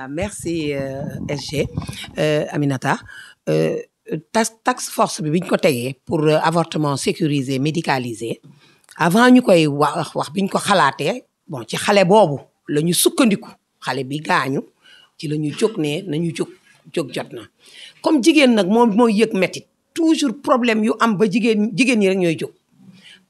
merci SG Aminata task force bi biñ ko tegee pour avortement sécurisé médicalisé avant ñu koy wax biñ ko xalaatee bon ci xale boobu la ñu sukkandiku xale bi gaañu ci la ñu jóg ne nañu jóg jot na comme jigéen nag moom mooy yëg métit toujours problème yu am ba jigéen ñi rek ñooy jóg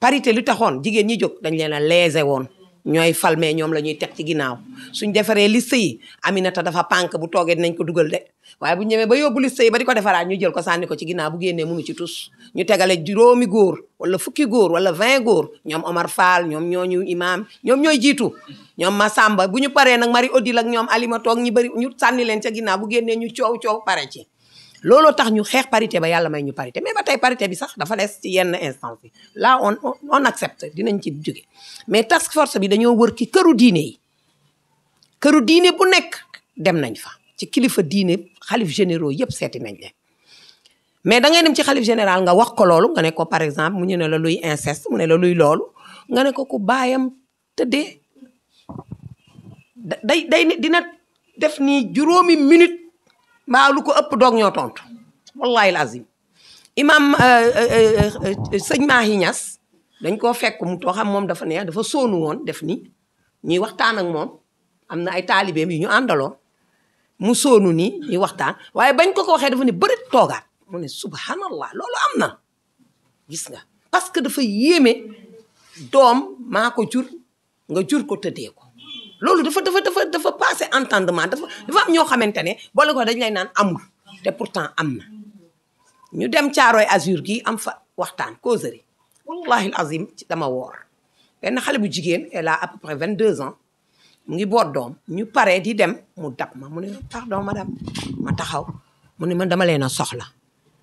parité lu taxoon jigéen ñi jóg dañ leen a lésé woon ñooy falmee ñoom la ñuy teg ci ginnaaw suñ defaree liste yi Aminata dafa pànk bu toogee dinañ ko dugal de waaye bu ñëwee ba yóbbu liste yi ba di ko defaraat ñu jël ko sànni ko ci ginnaaw bu génnee mënu ci tus ñu tegale juróomi góor wala fukki góor wala 20 góor ñoom Omar Fall ñoom ñooñu imam ñoom ñooy jiitu ñoom Massamba bu ñu paree nag Marie Odile ak ñoom Alima toog ñi bëri ñu sànni leen ca ginnaaw bu génnee ñu coow pare ci looloo tax ñu xeex parité ba yàlla may ñu parité mais ba tey parité bi sax dafa des ci yenn instance yi là on accepte dinañ ci jóge mais task force bi dañoo wër ci këru diine yi këru diine bu nekk dem nañ fa ci kilifa diine xalif généraux yëpp seeti nañ leen mais da ngay dem ci xalif général nga wax ko loolu nga ne ko par exemple mu ñu ne la luy inceste mu ne la luy loolu nga ne ko ku baayam tëddee dina def nii juróomi minute mbaa lu ko ëpp doog ñoo tontu wallahi lazim imam sëñ Mahi Niass dañ koo fekk mu too xam moom dafa neex dafa soonu woon def ni ñuy waxtaan ak moom am na ay taalibeem yu ñu àndaloon mu soonu ni ñuy waxtaan waaye bañ ko waxee dafa ne bërit toogaat mu ne subhanallah loolu am na gis nga parce que dafa yéeme doom maa ko jur nga jur ko tëddee ko loolu dafa passé entendement dafa am ñoo xamante ne boole ko dañ lay naan amul te pourtant am na ñu dem Caaroy Azur gi am fa waxtaan causerie wallahi azim dama woor benn xale bu jigéen elle a à peu près 22 ans mu ngi boot doom ñu paree di dem mu dab ma mu ne pardon madame ma taxaw mu ne man dama leen a soxla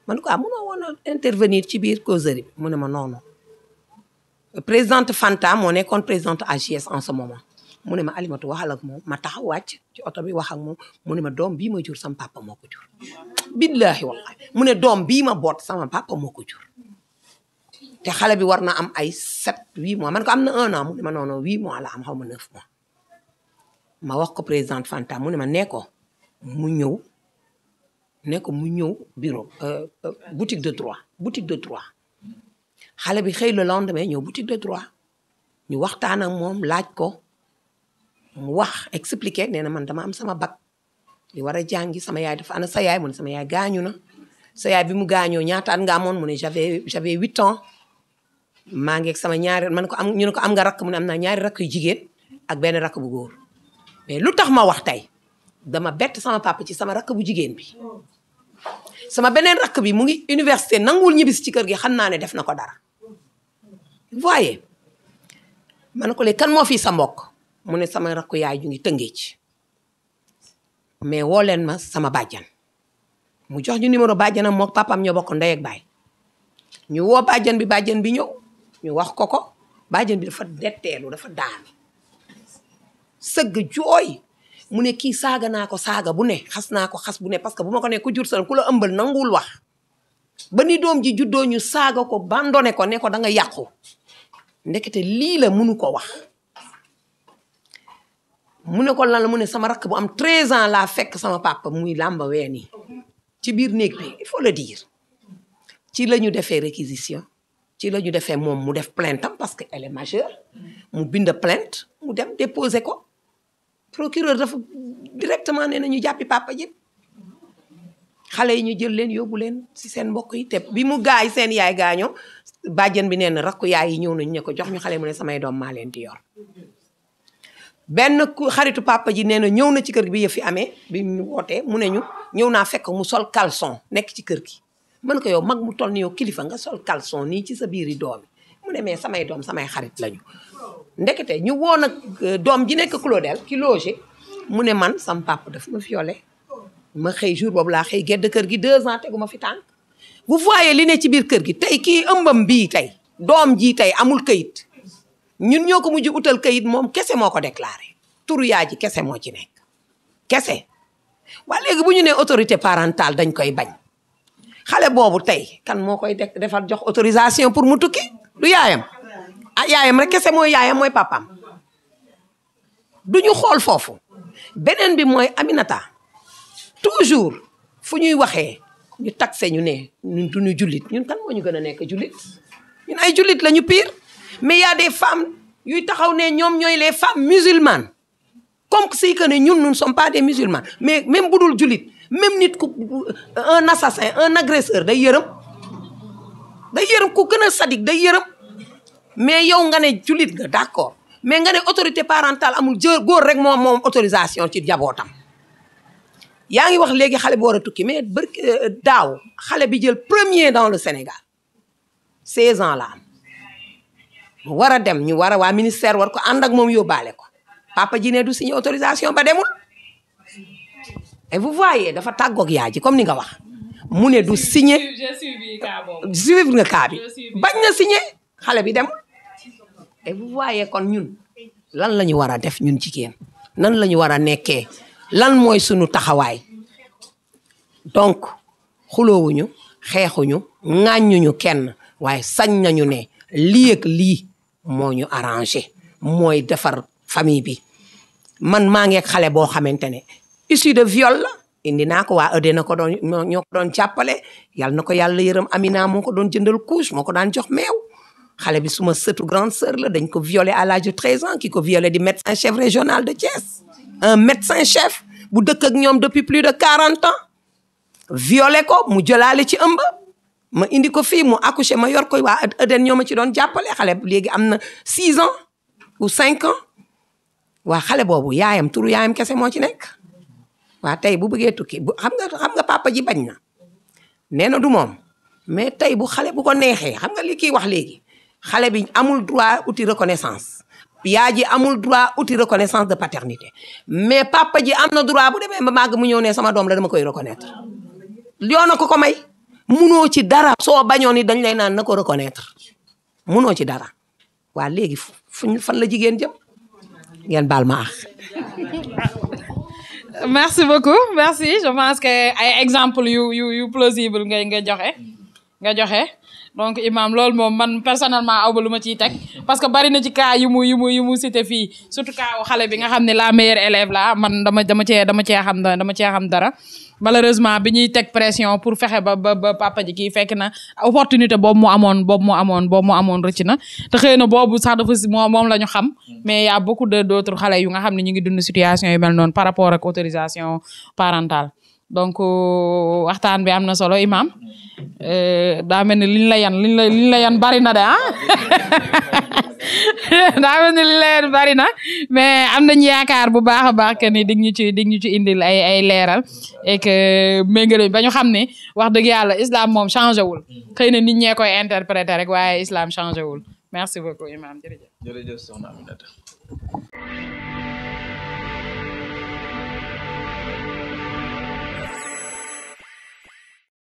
man quoi munoo woon a intervenir ci biir causerie bi mu ne ma non présidente Fanta moo nekkoon présidente AJS en ce moment mu ne ma Alimatu waxal ak moom ma taxaw wàcc ci oto bi wax ak moom mu ne ma doom bii ma jur sama papa moo ko jur billahi wallahi mu ne doom bii ma boot sama papa moo ko jur te xale bi war na am ay 7-8 mois man ko am na 1 an mu ne ma non 8 mois la am xaw ma 9 mois ma wax ko présidente Fanta mu ne ma nee ko mu ñëw bureau boutique de droit xale bi xëy le lendemain ñëw boutique de droit ñu waxtaan ak moom laaj ko mu wax expliqué nee na man dama am sama bac li war a jàngi sama yaay dafa ana sa yaay mu ne sama yaay gaañu na sa yaay bi mu gaañoo ñaata at nga amoon mu ne j'avais 8 ans maa ngi ak sama ñaari man ko am ñu ne ko am nga rakk mu ne am naa ñaari rakk yu jigéen ak benn rakk bu góor mais lu tax ma wax tey dama bett sama papa ci sama rakk bu jigéen bi sama beneen rakk bi mu ngi université nanguwul ñibbisi ci kër gi xam naa ne def na ko dara voyez ma ne ko léegi kan moo fii sa mbokk mu ne sama rakku yaay ju ngi tëngee ci mais woo leen ma sama bàjjan mu jox ñu numéro bàjjanam mook papam ñoo bokk ndey ak baay ñu woo bàjjan bi ñëw ñu wax ko bàjjan bi dafa detteelu dafa daanu sëgg jooy mu ne kii saaga naa ko saaga bu ne xas naa ko xas bu ne parce que bu ma ko ne ku jur sa ku la ëmbal nanguwul wax ba ni doom ji juddoo ñu saaga ko bandone ko ne ko da nga yàqu ndekete lii la mënu ko wax mu ne ko lan la mu ne sama rakk bu am 13 ans laa fekk sama papa muy làmba weeni ci biir néeg bi il faut le dire ci la ñu defee réquisition ci la ñu defee moom mu def plainte am parce que elle est majeure mu bind plainte mu dem déposer ko procureur dafa directement nee na ñu jàppi papa ji xale yi ñu jël leen yóbbu leen si seen mbokk yi te bi mu gaay seen yaay gaañoo bàjjen bi nee na rakku yaay yi ñëw nañu ne ko jox ñu xale mu ne samay doom maa leen di yor benn xaritu papa ji nee na ñëw na ci kër gi bi yëf fi amee bi ñu wootee mu ne ñu ñëw naa fekk mu sol caleçon nekk ci kër gi mën ko yow mag mu toll ni yow kilifa nga sol caleçon nii ci sa biiri doom mu ne mais samay doom samay xarit lañu ndekete ñu woo nag doom ji nekk Claudel ki logé mu ne man sam papa daf ma violé ma xëy jour boobu laa xëy gedd kër gi 2 ans tegu ma fi tànk vous voyez li ne ci biir kër gi tey kii ëmbam bii tey doom ji tey amul kayit ñun ñoo ko mujj utal kayit moom kese moo ko déclaré turu yaay ji kese moo ci nekk kese waaye léegi bu ñu nee autorité parentale dañ koy bañ xale boobu tey kan moo koy defal jox autorisation pour mu tukki du yaayam ah yaayam rek kese mooy yaayam mooy papaam du ñu xool foofu beneen bi mooy Aminata toujours fu ñuy waxee ñu taxé ñu ne ñun duñu jullit ñun kan moo ñu gën a nekk jullit ñun ay jullit la ñu pire mais y a des femmes yuy taxaw ne ñoom ñooy les femmes musulmanes comme si que ne ñun nous ne sommes pas des musulmans mais même bu dul jullit même nit ku un assassin un agresseur day yërëm ku gën a sadique day yërëm mais yow nga ne jullit nga d'accord mais nga ne autorité parentale amul góor rek moom autorisation ci jabootam yaa ngi wax léegi xale bu war a tukki mais daaw xale bi jël premier dans le Sénégal 16 ans la am mu war a dem ñu war a waa ministère war ko ànd ak moom yóbbaale ko papa ji ne du signé autorisation ba demul et vous voyez dafa tàggoog yaay ji comme ni nga wax mu ne du signé suivre nga cas bi bañ na signé xale bi demul et vous voyez kon ñun lan la ñu war a def ñun jigéen nan la ñu war a nekkee lan mooy sunu taxawaay donc xuloowuñu xeexuñu ŋàññuñu kenn waaye sañ nañu ne lii ak lii moo ñu arrangé mooy defar famille bi man maa ngi ak xale boo xamante ne issue de viol la indi naa ko waa ëdde na ko doon ñoo ko doon jàppale yàlla na ko yàlla yërëm Amina moo ko doon jëndal couche moo ko daan jox meew xale bi suma sëtu grande sœur la dañ ko violé à l'âge de 13 ans ki ko violé di médecin chef régional de Thiès un médecin chef bu dëkk ak ñoom depuis plus de 40 ans violé ko mu jëlaale ci ëmb ma indi ko fii mu accouché ma yor ko waa ëden ñoo ma ci doon jàppale xale léegi am na 6 ans ou 5 ans waa xale boobu yaayam turu yaayam kese moo ci nekk waa tey bu bëggee tukki xam nga papa ji bañ na nee na du moom mais tey bu xale bu ko neexee xam nga li kii wax léegi xale bi amul droit uti reconnaissance yaa ji amul droit uti reconnaissance de paternité mais papa ji am na droit bu demee ba màgg mu ñëw ne sama doom la dama koy reconnaître yoon na ko may munoo ci dara soo bañoon ni dañ lay naan na ko reconnaître munoo ci dara waa léegi fan la jigéen jëm ngeen baal ma ax merci beaucoup merci je pense que ay exemple yu plausible nga joxe donc imam loolu moom man personnellement awba lu ma ciy teg parce que bari na ci cas yu mu cité fii surtout cas xale bi nga xam ne la meilleure élève la man dama cee xam dara malheureusement bi ñuy teg pression pour fexe ba papa ji kii fekk na opportunité boobu mu amoon rëcc na te xëy na boobu sax dafa moom la ñu xam mais y a beaucoup d'autres xale yu nga xam ne ñu ngi dund situation yu mel noonu par rapport ak autorisation parentale donc waxtaan bi am na solo imam daa mel ni liñ la yan bari na de daa mel ni liñ la yan bari na mais am nañu yaakaar bu baax a baax que ni dig ñu ci indil ay leeral et que méngale ba ñu xam ne wax dëgg yàlla islam moom changé wul xëy na nit ñee koy interpréter rek waaye islam changé wul merci beaucoup imam jërëjëf soxna Aminata